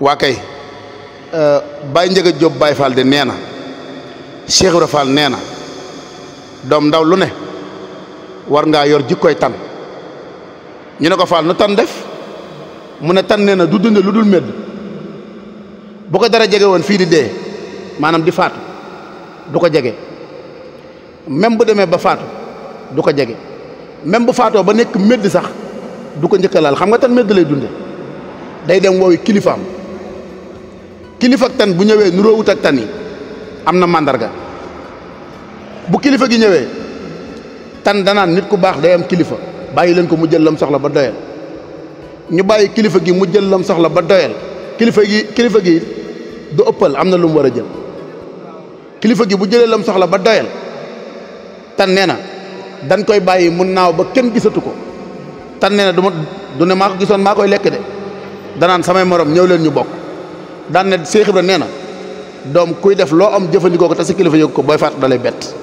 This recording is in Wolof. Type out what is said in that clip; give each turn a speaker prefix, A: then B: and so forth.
A: waa kay Baye Ndiaga Diop Baye Fall de nee na Cheikh Ibra Fall nee na doom ndaw lu ne war ngaa yor jikkoy tan ñu ne ko Fall nu tan def mu ne tan nee na du dunde lu dul medd bu ko dara jege woon fii di dee maanaam di faatu du ko jege même bu demee ba faatu du ko jege même bu faatoo ba nekk medd sax du ko njëkkalal xam nga tan medd lay dunde day dem woowi kilifaam kilifa ak tan bu ñëwee nu roowut ak tan yi am na màndarga bu kilifa gi ñëwee tan danaan nit ku baax day am kilifa bàyyi leen ko mu jël lam soxla ba doyal ñu bàyyi kilifa gi mu jël lam soxla ba doyal kilifa gi du ëppal am na lu mu war a jël kilifa gi bu jëlee lam soxla ba doyal tan nee na dañ koy bàyyi mu naaw ba kenn gisatu ko tan nee na du ne maa ko gisoon maa koy lekk de danaan samay morom ñëw leen ñu bokk daan ne Cheikh Ibra nee na doom kuy def loo am jëfandikoo ko te sa kilifa yëg ko booy faatu dalay bett